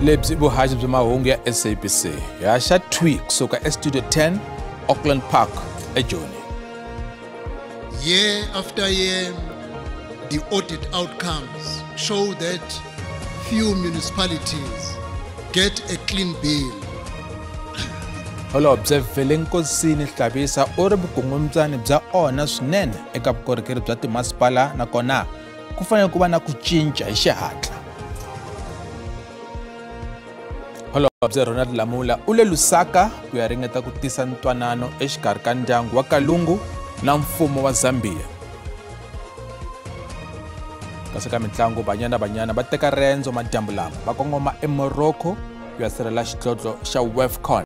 Lebyi vuhaxi bya mahungu ya SABC ya xa 2 kusuka eStudio 10 Auckland Park eJoni. Year after year, the audit outcomes show that few municipalities get a clean bill. Holobye Velenkosini Hlabisa u ri vukungundzwani bya onha swinene eka vukorhokeri bya timasipala nakona ku fanele ku va na ku cinca hi xihatla. Holobye Ronald Lamola u le Lusaka ku ya ringeta ku tisa ntwanano exikarhi ka ndyangu wa Kalungu na mfumo wa Zambia. Kasi ka mitlangu, Banyana Banyana va teka rendzo madyambu lama va kongoma eMorocco ku ya sirhela xidlodlo xa WAFCON.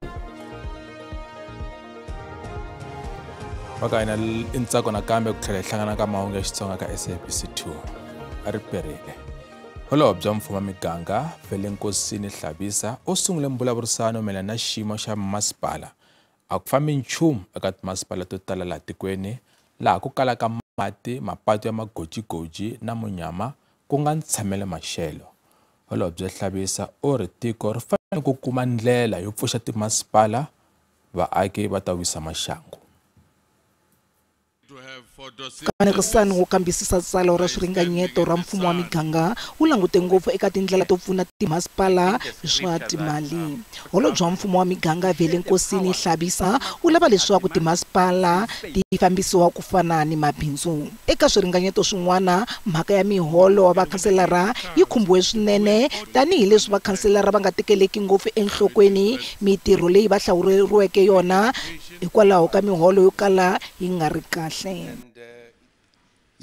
Va ka hina i ntsako nakambe ku tlhela hi hlangana ka mahungu ya Xitsonga ka SABC 2 a ri perile. Holobye wa mfumo wa miganga Velenkosini Hlabisa u sungule mbulavurisano mayelana na xiyimo xa masipala. A ku fambi nchumu eka timasipala to tala laha tikweni laha ku kalaka mati, mapatu ya magojigoji na munyama ku nga ntshamelo maxelo. Holobye Hlabisa u ri tiko ri fanele ku kuma ndlela yo pfuxa timasipala, vaaki va ta wisa maxangu. Nkanerisano wo kambisisa tsalwa ra swiringanyeto ra mfumo wa miganga wu langute ngopfu eka tindlela to pfuna timasipala hi swa timali. Holobye wa mfumo wa miganga Velenkosini Hlabisa wu lava leswaku timasipala ti fambisiwa ku fana ni mabindzu. Eka swiringanyeto swin'wana, mhaka ya miholo wa vakhanselara yi khumbiwe swinene tanihileswi vakhanselara va nga tekeleki ngopfu enhlokweni mitirho leyi va hlawuriweke yona hikwalaho ka miholo yo kala yi nga ri kahle.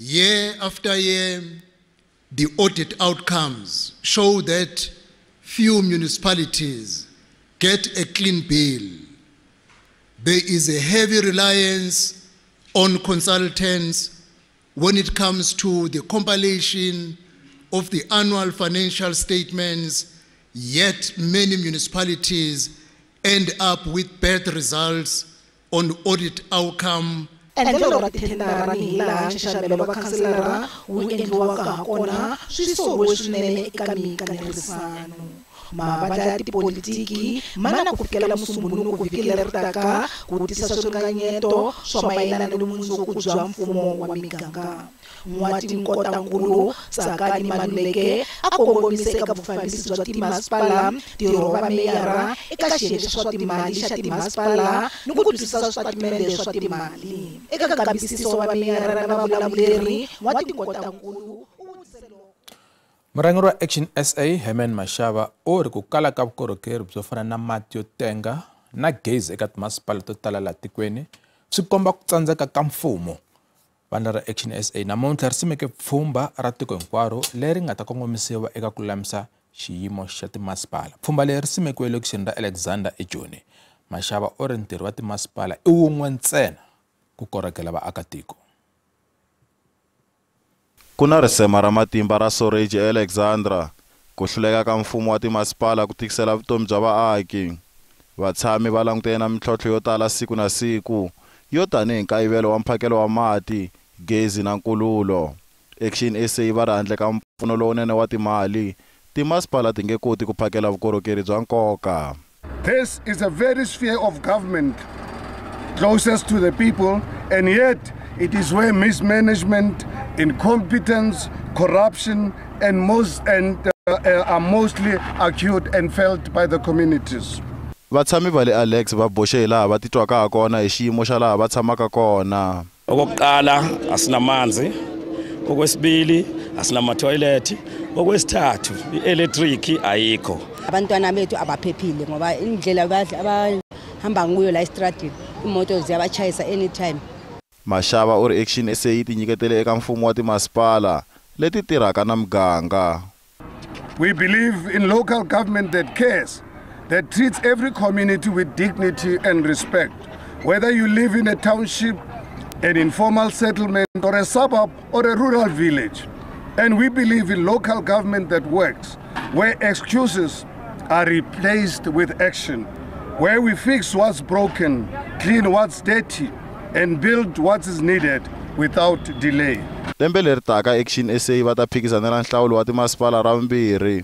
Year after year, the audit outcomes show that few municipalities get a clean bill. There is a heavy reliance on consultants when it comes to the compilation of the annual financial statements, yet many municipalities end up with bad results on audit outcome. Endlelo ra tithendara ni hilaha nxaxamelo wa vakhanselara wu endliwaka hakona swi soriwe swinene eka mikanerisano. Mavandla ya tipolitiki ma na ku fikela Musumbhunuku vhiki leri taka ku tisa swiringanyeto swa mayelana ni vumundzuku bya mfumo wa miganga. N'watinkotankulu Tsakani Maluleke a kongomise eka vufambisi bya timasipala, ntirho wa meyara eka xiyenge xa swa timali xa timasipala ni ku twisisa switatimende swa timali. Eka nkambisiso wa meyara na vavulavuleri, n'watinkotankulu. Murhangeri wa Action SA Herman Mashaba u ri ku kala ka vukorhokeri byo fana na mati yo tenga na gezi eka timasipala to tala laha tikweni swi komba ku tsandzeka ka mfumo. Vandla ra Action SA namuntlha ri simeke pfhumba ra tiko hinkwaro leri nga ta kongomisiwa eka ku lulamisa xiyimo xa timasipala. Pfhumba leri simekiwe elokixini ra Alexander eJoni. Mashaba u ri ntirho wa timasipala i wun'we ntsena ku korhokela vaakatiko. Ku na risema ra matimba ra soreji eAlexandra, ku hluleka ka mfumo wa timasipala ku tikisela vutomi bya vaaki. Vatshami va langutene na mintlhontlho yo tala siku na siku, yo tanihi nkayivelo wa mphakelo wa mati, gezi na nkululo. Action SA va ri handle ka mpfuno lowunene wa timali, timasipala ti nge koti ku phakela vukorhokeri bya nkoka. This is a very sphere of government closest to the people, and yet it is where mismanagement, incompetence, corruption, and are mostly acute and felt by the communities. Vatshami va le Alex va boxe hi laha va titwaka ha kona hi xiyimo xa laha va tshamaka kona. Okokuqala asinamanzi, okwesibili asinamatoilet, okwesithathu i-electric ayikho. Abantwana bethu abaphephile ngoba indlela abahamba ngayo la estradini imoto ziyabachayisa anytime. Mashaba u ri Action SA yi tinyiketele eka mfumo wa timasipala leti tirhaka na muganga. We believe in local government that cares, that treats every community with dignity and respect. Whether you live in a township, an informal settlement, or a suburb or a rural village. And we believe in local government that works, where excuses are replaced with action, where we fix what's broken, clean what's dirty, and build what is needed without delay. Lembe leri taka Action SA va ta phikizanela nhlawulo wa timasipala ra vumbirhi.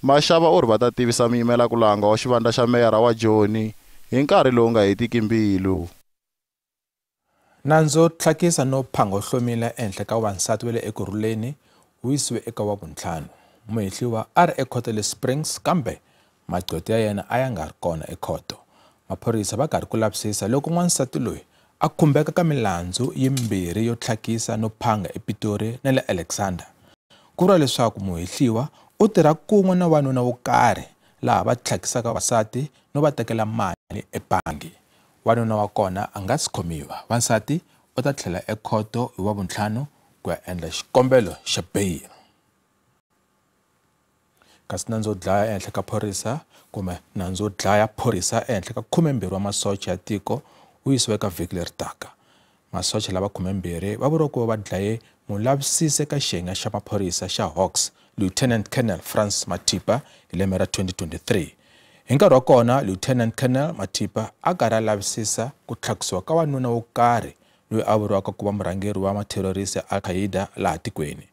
Mashaba u ri va ta tivisa muyimelakulanga wa xivandla xa meyara wa Joni hi nkarhi lowu nga hetiki mbilu. Nandzu wo tlhakisa no phanga hlomile ehenhla ka wansati wa le Ekurhuleni wu yisiwe eka Wavuntlhanu. Muhehliwa a ri ekhoto le Springs kambe magqwetha ya yena a ya nga ri kona ekhoto. Maphorisa va karhi ku lavisisa loko n'wansati loyi a khumbeka ka milandzu yimbirhi yo tlhakisa no phanga ePitori na le Alexander. Ku vuriwa leswaku muhehliwa u tirha kun'we na wanuna wo karhi laha va tlhakisaka vavasati no va tekela mali ebangi. Wanuna wa kona a nga si khomiwa. Wansati u ta tlhela ekhoto hi Wavuntlhanu ku ya endla xikombelo xa beyili. Kasi nandzu wo dlaya ehenhla ka phorisa kumbe nandzu wo dlaya phorisa ehenhla ka 12 wa masocha ya tiko wu yisiwe eka vhiki leri taka. Masocha lava 12 va vuriwa ku va dlaye mulavisisi eka xiyenge xa maphorisa xa Hawks, Lieutenant Colonel Frans Mathipa hi lembe ra 2023. Hi nkarhi wa kona, Lieutenant Colonel Mathipa a karhi a lavisisa ku tlhakisiwa ka wanuna wo karhi loyi a vuriwaka ku va murhangeri wa matherorisi ya Al-Qaeda laha tikweni.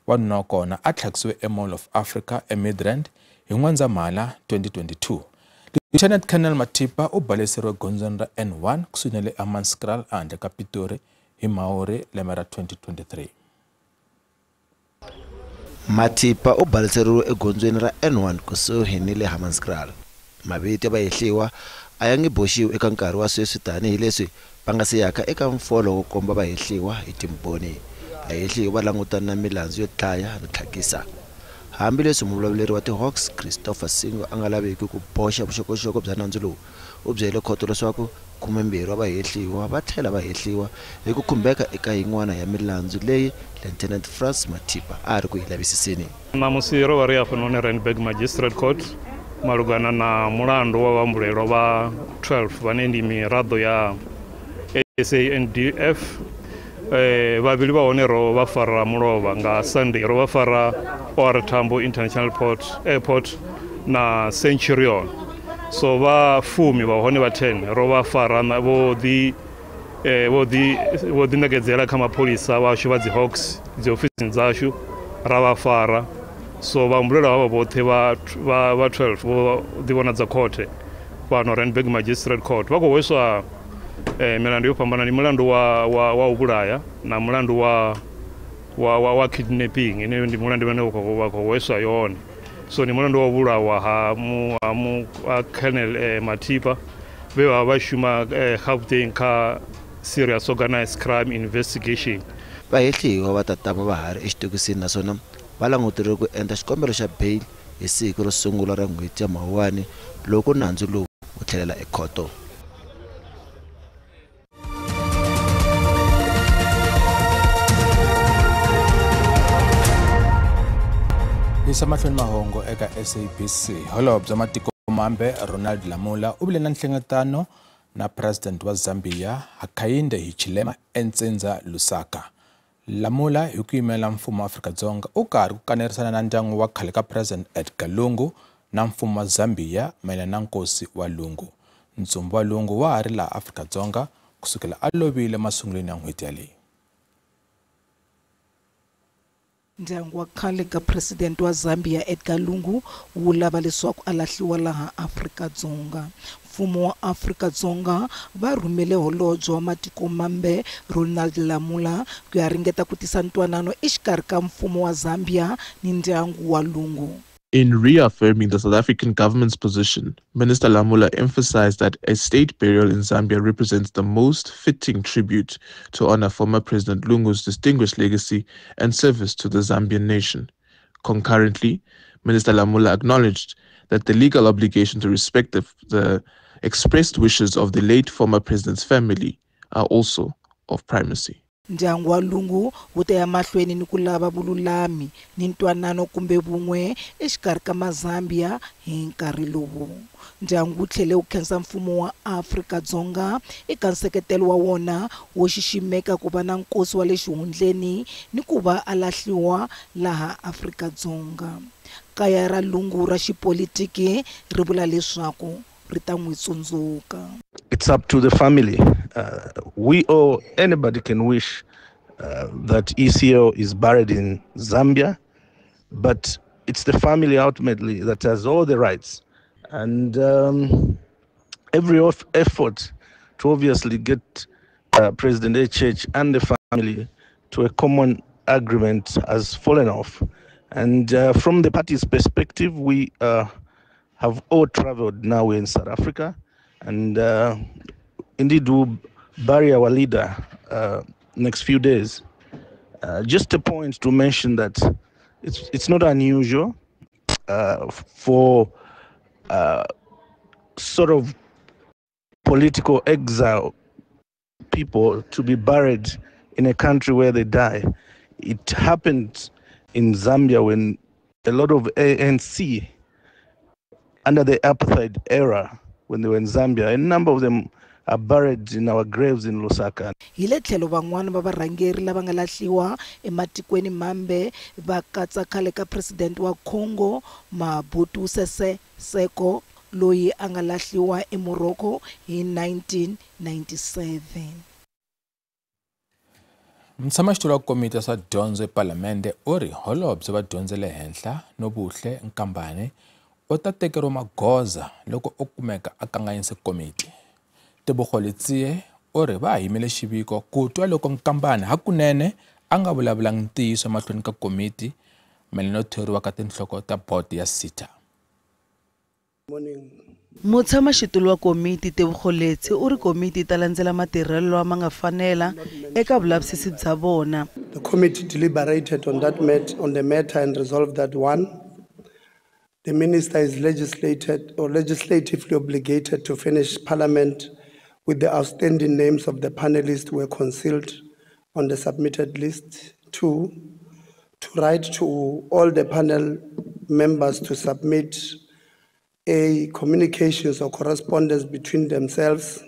Wanuna wa kona a tlhakisiwe eMall of Africa eMidrand hi N'wendzamhala 2022. Lieutenant Colonel Mathipa u baleseriwe gondzweni ra N1 kusuhi na le Hammanskraal ehandle ka Pitori hi Mhawuri lembe ra 2023. Mathipa u baleseriwe egondzweni ra N1 kusuhi ni le Hammanskraal. Mavito ya vahehliwa a ya nge boxiwi eka nkarhi wa sweswi tanihileswi va nga si yaka eka mfolo wo komba vahehliwa hi timbhoni. Vahehliwa va langutana na milandzu yo dlaya no tlhakisa. Hambileswi muvulavuleri wa ti-Hawks Christopher Singo a nga laveki ku boxa vuxokoxoko bya nandzu lowu, u byele khoto leswaku 12 wa vahehliwa va tlhela va hehliwa hi ku khumbeka eka yin'wana ya milandzu leyi Lieutenant Frans Mathipa a ri ku yi lavisiseni. Namusi ro va ri hafhanoni Randburg Magistrate Court malugana na mulandu wa vhambulelwa vha 12 vhane ndi miraḓo ya SANDF. Vhavhili vha hone ro vha fara mulovha nga Sunday, ro vha fara OR Tambo International Airport na Centurion. So vha fumi vha hone vha 10 ro vha fara vho ḓi ṋekedzela kha mapholisa vhashu vha dzi Hawks dzi ofisini dzashu ra vha fara. So vhahumbulelwa havha vhoṱhe vha 12 vho ḓivhonadza khothe fhano Randburg Magistrate Court. Vha khou hweswa milandu yo fhambana, ndi mulandu wa u vhulaya na mulandu wa kidnapping, ine ndi mulandu une wa khou hweswa yone. So ndi mulandu wa u vhulawa ha Colonel Mathipa vhe vha vha shuma Gauteng kha Serious Organized Crime Investigation. Vahehliwa va ta tama va ha ri exitokisini naswona va languteriwe ku endla xikombelo xa bail hi siku ro sungula ra n'hweti ya Mawuwani loko nandzu lowu wu tlhelela ekhoto. Yisa mahlweni mahungu eka SABC. Holobye matiko mambe Ronald Lamola u vile na nhlengeletano na President wa Zambia Hakainde Hichilema eNtsenza Lusaka. Lamola hi ku yimela mfumo wa Afrika-Dzonga u karhi ku kanerisana na ndyangu wa khale ka President Edgar Lungu na mfumo wa Zambia mayelana na nkosi wa Lungu. Ntsumbu wa Lungu wa ha ri laha Afrika-Dzonga kusukela a lovile masungulweni ya n'hweti yaleyi. Ndyangu wa khale ka President wa Zambia Edgar Lungu wu lava leswaku a lahliwa laha Afrika-Dzonga. Mfumo wa Afrika-Dzonga va rhumele holobye wa matiko mambe Ronald Lamola ku ya ringeta ku tisa ntwanano exikarhi ka mfumo wa Zambia ni ndyangu wa Lungu. In reaffirming the South African government's position, Minister Lamola emphasized that a state burial in Zambia represents the most fitting tribute to honor former President Lungu's distinguished legacy and service to the Zambian nation. Concurrently, Minister Lamola acknowledged that the legal obligation to respect the expressed wishes of the late former president's family are also of primacy. Ndyangu wa Lungu wu ta ya mahlweni ni ku lava vululami ni ntwanano kumbe vun'we exikarhi ka Mazambia hi nkarhi lowu. Ndyangu wu tlhele wu khensa mfumo wa Afrika-Dzonga eka nseketelo wa wona wo xiximeka ku va na nkosi wa le xihundleni ni ku va a lahliwa laha Afrika-Dzonga. Kaya ra Lungu ra xipolitiki ri vula leswaku ri ta n'wi tsundzuka. It's up to the family. We or anybody can wish that ECO is buried in Zambia, but It's the family ultimately that has all the rights. And every effort to obviously get President HH and the family to a common agreement has fallen off. And from the party's perspective, we have all traveled now in South Africa. And indeed, we'll bury our leader next few days. Just a point to mention that it's not unusual for sort of political exile people to be buried in a country where they die. It happened in Zambia when a lot of ANC under the apartheid era, when they were in Zambia, a number of them are buried in our graves in Lusaka. Hi le tlhelo van'wana va varhangeri lava nga lahliwa ematikweni mambe va katsa khale ka president wa Congo Mobutu Sese Seko loyi a nga lahliwa eMorocco hi 1997. Mutshamaxitulu wa komiti ya swa dyondzo epalamende u ri holobye wa dyondzo le henhla Nobuhle Nkambane u ta tekeriwa magoza loko o kumeka a kanganyise komiti. Tebogo Letsie u ri va yimele xiviko ku twa loko Nkambane hakunene a nga vulavulangi ntiyiso emahlweni ka komiti mayelana no thoriwa ka tinhloko ta bodo ya SETA. Mutshamaxitulu wa komiti Tebogo Letsie u ri komiti ta landzela matirhelo lama nga fanela eka vulavisisi bya vona. The committee deliberated on that on the matter and resolved that one, the minister is legislatively obligated to finish parliament with the outstanding names of the panelists who were concealed on the submitted list. 2, to write to all the panel members to submit a communications or correspondence between themselves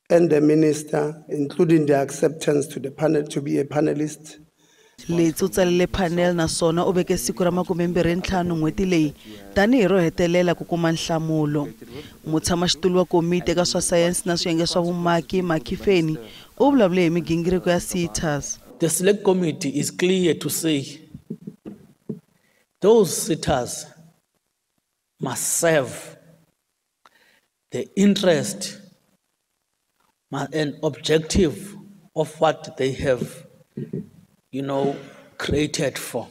and the minister, including their acceptance to the panel to be a panelist. Letsie u tsalele panel naswona u veke siku ra 25 n'hweti leyi tanihi ro hetelela ku kuma nhlamulo. Mutshamaxitulu wa komiti eka swa sayense na swiyenge swa vumaki Makhifeni u vulavule hi migingiriko ya SETAs. The select committee is clear to say those SETAs must serve the interest and objective of what they have, created for.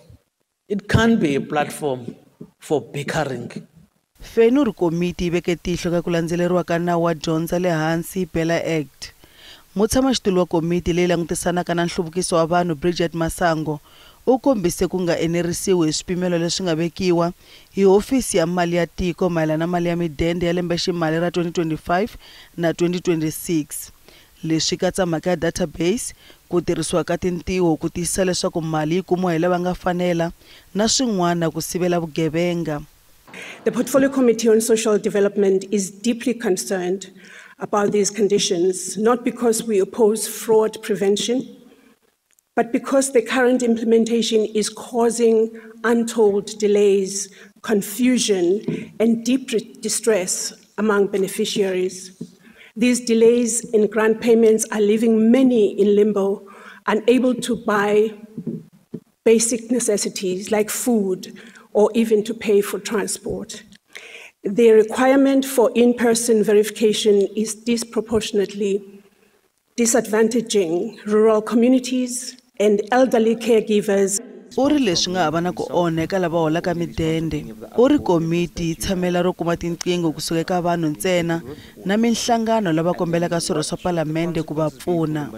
It can't be a platform for bickering. Feni u ri komiti yi veke tihlo ka ku landzeleriwa ka nawu wa dyondzo le hansi BELA Act. Mutshamaxitulu wa komiti leyi langutisanaka na nhluvukiso wa vanhu Bridget Masango u kombise ku nga enerisiwi hi swipimelo leswi nga vekiwa hi hofisi ya mali ya tiko mayelana na mali ya midende ya lembeximali ra 2025 na 2026. Leswi katsa mhaka ya database, ku tirhisiwa ka tintiho ku tiyisisa leswaku mali yi kumiwa hi lava nga fanela na swin'wana ku sivela vugevenga. The Portfolio Committee on Social Development is deeply concerned about these conditions, not because we oppose fraud prevention, but because the current implementation is causing untold delays, confusion, and deep distress among beneficiaries. These delays in grant payments are leaving many in limbo, unable to buy basic necessities like food or even to pay for transport. The requirement for in-person verification is disproportionately disadvantaging rural communities and elderly caregivers. U ri leswi nga hava na ku onha eka lava holaka midende. U ri komiti yi tshamela ro kuma tinqingho kusuka eka vanhu ntsena na minhlangano lava kombelaka swirho swa palamende ku va pfuna.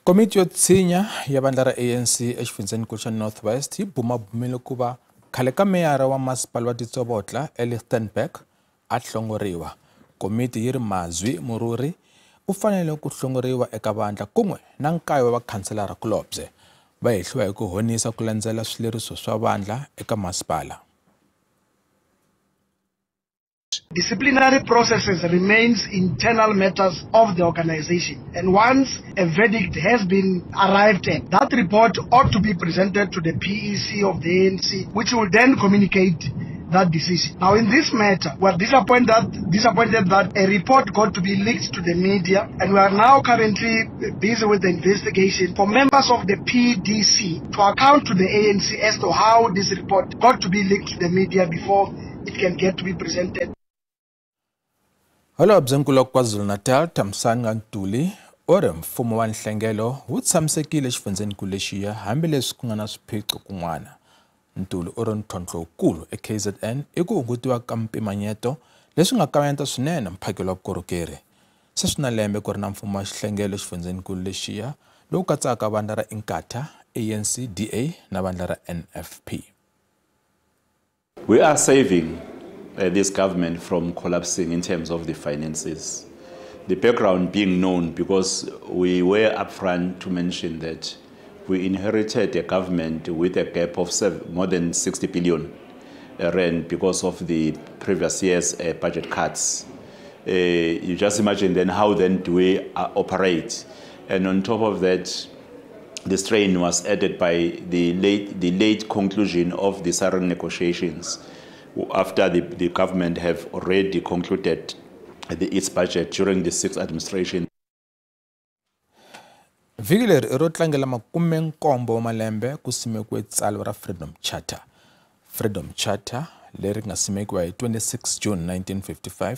Komiti yo tshinya ya vandla ra ANC exifundzhenikulu xa North West yi bumabumele ku va khale ka meyara wa masipala wa Ditsobotla eLichtenburg a hlongoriwa. Komiti yi ri Mazwi Mururi u fanele ku hlongoriwa eka vandla kun'we na nkaye wa vakhanselara kulobye va hehliwa hi ku honisa ku landzela swileriso swa vandla eka masipala. Disciplinary processes remains internal matters of the organization, and once a verdict has been arrived at, that report ought to be presented to the PEC of the ANC, which will then communicate that decision. Now, in this matter, we are disappointed that a report got to be leaked to the media, and we are now currently busy with the investigation for members of the PDC to account to the ANC as to how this report got to be leaked to the media before it can get to be presented. Holobyenkulu wa KwaZulu-Natal Thamsanqa Ntuli u ri mfumo wa nhlengelo wu tshamisekile exifundzhenikulu lexiya hambileswi ku nga na swiphiqo kun'wana. Ntuli u ri ntlhontlho wukulu eKZN i ku hungutiwa ka mpimanyeto leswi nga kavanyeta swinene mphakelo wa vukorhokeri. Se swi na lembe ku ri na mfumo wa xihlengelo exifundzhenikulu lexiya lowu katsaka vandla ra Inkatha, ANC, DA na vandla ra NFP. We are saving this government from collapsing in terms of the finances. The background being known, because we were upfront to mention that we inherited a government with a gap of more than 60 billion rand because of the previous year's budget cuts. You just imagine then how then do we operate? And on top of that, the strain was added by the late conclusion of the SARM negotiations after the government have already concluded its budget during the sixth administration. Vhiki leri i ro tlangela 17 wa malembe ku simekiwe tsalwa ra Freedom Charter. Freedom Charter leri nga simekiwa hi 26 June 1955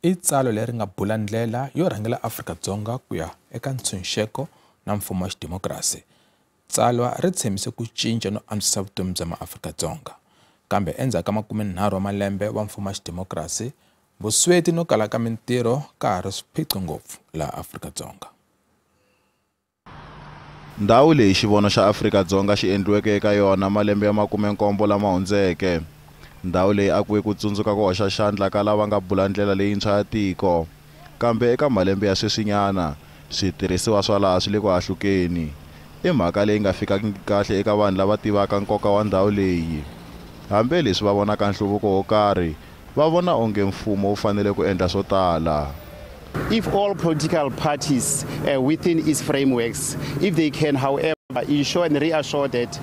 i tsalwa leri nga bula ndlela yo rhangela Afrika-Dzonga ku ya eka ntshunxeko na mfumo wa xidemokirasi. Tsalwa ri tshembise ku cinca no antswisa vutomi bya maAfrika-Dzonga. Kambe endzhaku ka 30 wa malembe wa mfumo wa xidemokirasi, vusweti no kala ka mintirho ka ha ri swiphiqo ngopfu laha Afrika-Dzonga. Ndhawu leyi xivono xa Afrika-Dzonga xi endliweke eka yona malembe ya 17 lama hundzeke. Ndhawu leyi a ku ku tsundzuka ku hoxa xandla ka lava nga bula ndlela leyintshwa ya tiko. Kambe eka malembe ya sweswinyana, switirhisiwa swa laha swi le ku hahlukeni. I mhaka leyi nga fikangiki kahle eka vanhu lava tivaka nkoka wa ndhawu leyi. Hambi leswi va vonaka nhluvuko wo karhi, va vona onge mfumo wu fanele ku endla swo tala. If all political parties within its frameworks, if they can, however, ensure and reassure that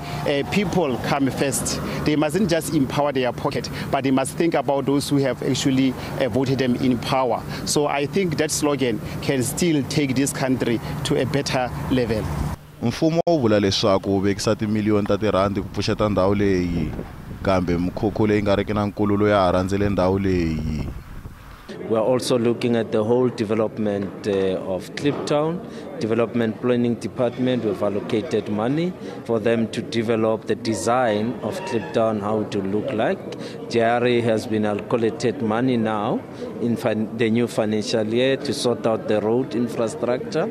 people come first, they mustn't just empower their pocket, but they must think about those who have actually voted them in power. So I think that slogan can still take this country to a better level. Mfumo wu vula leswaku wu vekisa timiliyoni ta tirhandi ku pfuxeta ndhawu leyi, kambe mikhukhu leyi nga riki na nkululo ya ha rhandzele ndhawu leyi. We are also looking at the whole development of Kliptown. Development Planning Department, we've allocated money for them to develop the design of Kliptown, how to look like. JRA has been allocated money now in the new financial year to sort out the road infrastructure.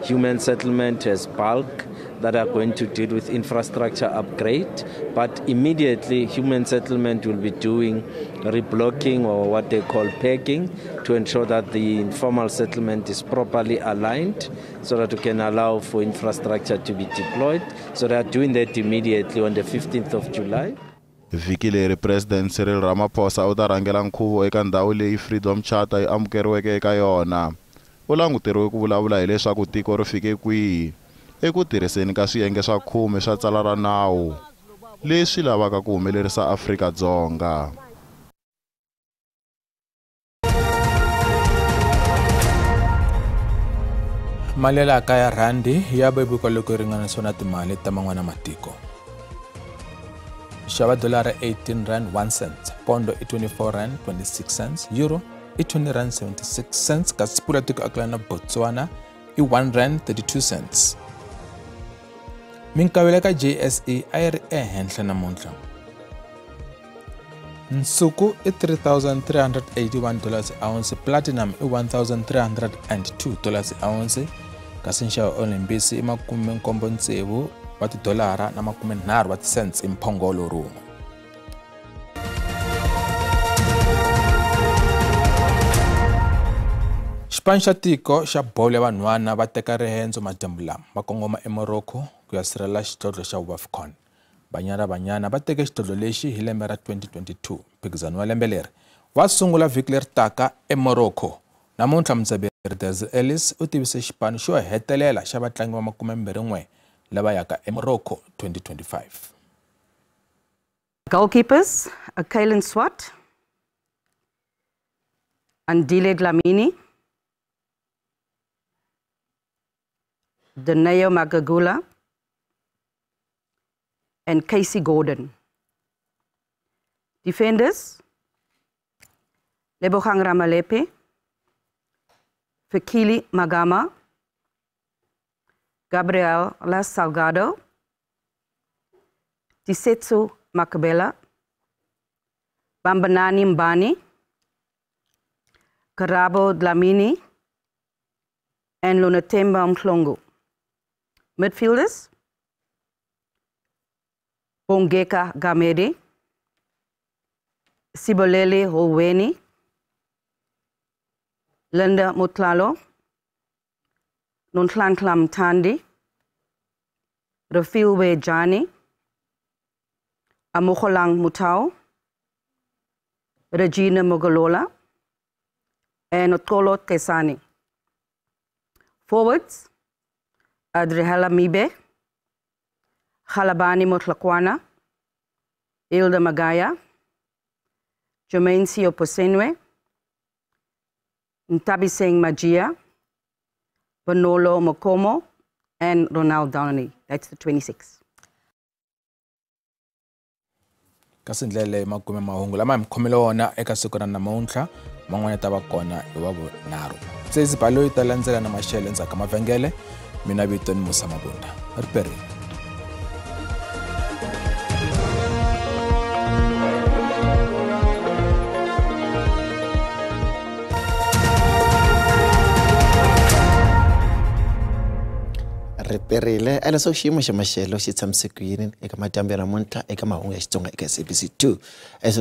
Human settlement has bulk that are going to deal with infrastructure upgrade, but immediately human settlement will be doing reblocking or what they call pegging to ensure that the informal settlement is properly aligned so that we can allow for infrastructure to be deployed. So they are doing that immediately on the 15th of July. Vhiki leri President Cyril Ramaphosa u ta rhangela nkhuvo eka ndhawu leyi Freedom Charter yi amukeriweke eka yona. U languteriwe ku vulavula hileswaku tiko ri fike kwihi eku tirhiseni ka swiyenge swa 10 swa tsalwa ra nawu leswi lavaka ku humelerisa Afrika-Dzonga. Mali ya laha kaya rhandi ya vevuka loko yi ringanisiwa na timali ta man'wana matiko. Xava dolara 18 rand 1 cent, pondo i 24 rand 26 cents, euro i 20 rand 76 cents, kasi pula tiko akelana na Botswana i 1 rand 32 cents. Minkavelo ka JSE a yi ri ehenhla namuntlha. Nsuku i $3,381 ounce, platinum i $1,302 ounce, kasi nxavo olimpisi i $76 wa tidolara na 30 wa tisents i mphongolo rin'we. Xipano xa tiko xa bolo ya vanhwana va teka riendzo madyambu lama va kongoma eMorocco ku ya sirhelela xidlodlo xa WAFCON. Banyana Banyana va teke xidlodlo lexi hi lembe ra 2022. Mphikizano wa lembe leri wa sungula vhiki leri taka eMorocco. Namuntlha mudzaberi Desiree Ellis u tivise xipano xo hetelela xa vatlangi va 21 lava yaka eMorocco 2025. Goalkeepers, Kaylin Swart, Andile Dlamini, Dineo Magagula, and Casey Gordon. Defenders, Lebohang Ramalepe, Fikile Magama, Gabriel La Salgado, Tisetsu Makabela, Bambanani Mbani, Karabo Dlamini, and Lunatemba Mhlongo. Midfielders, Bongeka Gamede, Sibolele Holweni, Linda Motlalo, Nonhlanhla Mthandi, Refilwe Jani, Amogolang Mutau, Regina Mogolola, and Otolo Kesani. Forwards, Adrihala Mibe, Khalabani Motlakwana, Ilda Magaya, Jermaine Sioposenwe, Ntabiseng Majia, Bonolo Mokomo, and Ronald Donnelly. That's the 26. Kasi ndlela leyi makume mahungu lama hi mi khomele wona eka siku ra namuntlha man'wana ta va kona hi wa vunharhu. Se balo yi ta landzela na maxelo endzhaku ka mavhengele. Mina vito ni Musa Mabunda. Ri perile. Riperile ene so xiyimo xa maxelo xi tshamise ku yini eka madyambu ya namuntlha eka mahungu ya Xitsonga eka SABC 2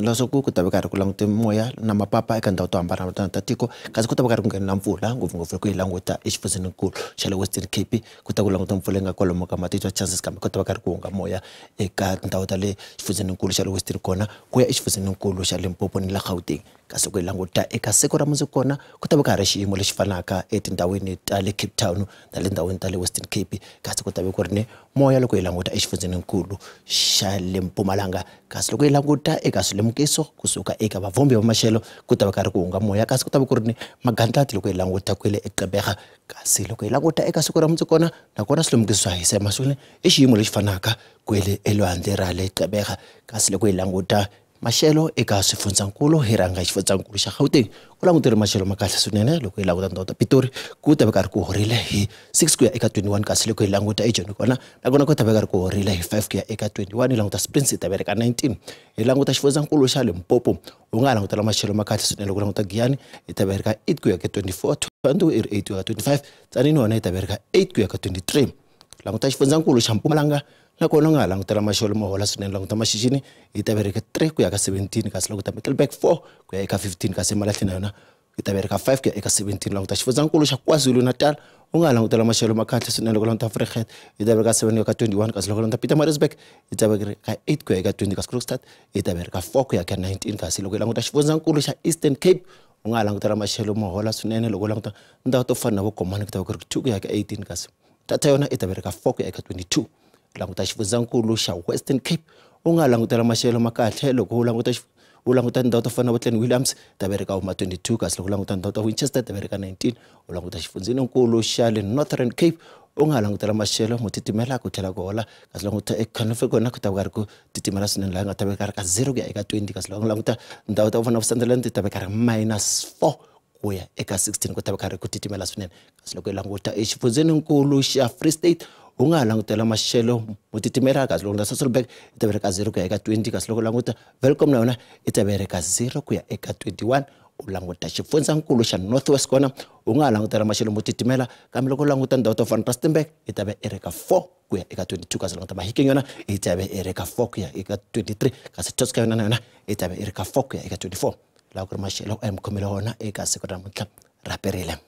leswaku ku ta va karhi ku langute moya na mapapa eka ndhawu to hambanahambana ta tiko kasi ku ta va karhi ku nghena na mpfula ngopfungopfu loko hi languta exifundzeninkulu xa le Western Cape ku ta ku languta mpfula yi nga kwalomu ka matitwa chances kambe ku ta va karhi ku hunga moya eka tindhawu ta le xifundzeninkulu xa le Western kona ku ya exifundzeninkulu xa Limpopo ni la Gauteng kasi ku hi languta eka siku ra mundzuku kona ku ta va ka ha ri xiyimo lexi fanaka etindhawini ta le Cape Town na le ndhawini ta le Western Cape kasi ku ta va ku ri ni moya loko hi languta exifundzeninkulu xa le Mpumalanga kasi loko hi languta eka swilemukiso kusuka eka vavhumbi va maxelo ku ta va karhi ku hunga moya kasi ku ta va ku ri ni magandlati loko hi languta kwele eGqeberha kasi loko hi languta eka siku ra mundzuku kona nakona swilemukiso swa hisa emahlweni i xiyimo lexi fanaka kwele elwandle ra le Gqeberha kasi loko hi languta maxelo eka swifundzankulu hi rhanga xifundzankulu xa Gauteng ku langutele maxelo ma kahle swinene loko hi languta ndhawu ta Pitori ku ta va karhi ku horile hi 6 ku ya eka 21 kasi loko hi languta eJoni kona nakona ku ta va karhi ku horile hi 5 ku ya eka 21 hi languta Springs hi ta va ri ka 19 hi languta xifundzankulu xa Limpopo u nga langutela maxelo ma kahle swinene loko languta Giyani hi ta va ri ka 8 ku ya ka 24 Thohoyandou i ri 8 ku ya ka 25 Tzaneen yona hi ta va ri ka 8 ku ya ka 23 languta xifundzankulu xa Mpumalanga nakona u nga ha langutela maxelo mo hola swinene languta Maxixini hi ta va ri ka 3 ku ya ka 17 kasi languta Middelburg 4 ku ya eka 15 kasi Emalahleni na yona hi ta va ri ka 5 ku ya eka 17 languta xifundzankulu xa KwaZulu-Natal u nga ha langutela maxelo ma kahle swinene loko languta Vryheid hi ta va ri ka 7 ku ya ka 21 kasi loko languta Pietermaritzburg hi ta va ri ka 8 ku ya eka 20 kasi Kroonstad hi ta va ri ka 4 ku ya ka 19 kasi loko hi languta xifundzankulu xa Eastern Cape u nga ha langutela maxelo mo hola swinene loko languta ndhawu to fana na vo Komani ku ta va ku ri 2 ku ya ka 18 kasi Tata yona i ta va ri ka 4 ku ya eka 22 languta xifundzankulu xa Western Cape u nga langutela maxelo ma kahle loko u languta ndhawu to fana na vo Glen Williams ta va ri ka huma 22 kasi loko u languta ndhawu ta Winchester ta va ri ka 19 u languta xifundzeninkulu xa le Northern Cape u nga langutela maxelo mo titimela ku tlhela ku hola kasi languta eCanofe kona ku ta va karhi ku titimela swinene laha nga ta va karhi ka 0 ku ya eka 20 kasi loko u languta ndhawu ta ku fana na Sunderland ta va karhi -4 ku ya eka 16 ku ta va karhi ku titimela swinene kasi loko hi languta exifundzeninkulu xa Free State u nga langutela maxelo mo titimela kasi loko languta Sasolburg i ta va ri ka 0 ku ya eka 20 kasi loko languta Welkom na yona i ta va ri ka 0 ku ya eka 21 u languta xifundzankulu xa North West kona u nga langutela maxelo mo titimela kambe loko u languta ndhawu to fana na Rustenburg i ta va i ri ka 4 ku ya eka 22 kasi languta Mahikeng yona i ta va i ri ka 4 ku ya eka 23 kasi Tosca yona na yona i ta va i ri ka 4 ku ya eka 24 laha ku ri maxelo a hi mi khomele wona eka siku ra namuntlha ra perile.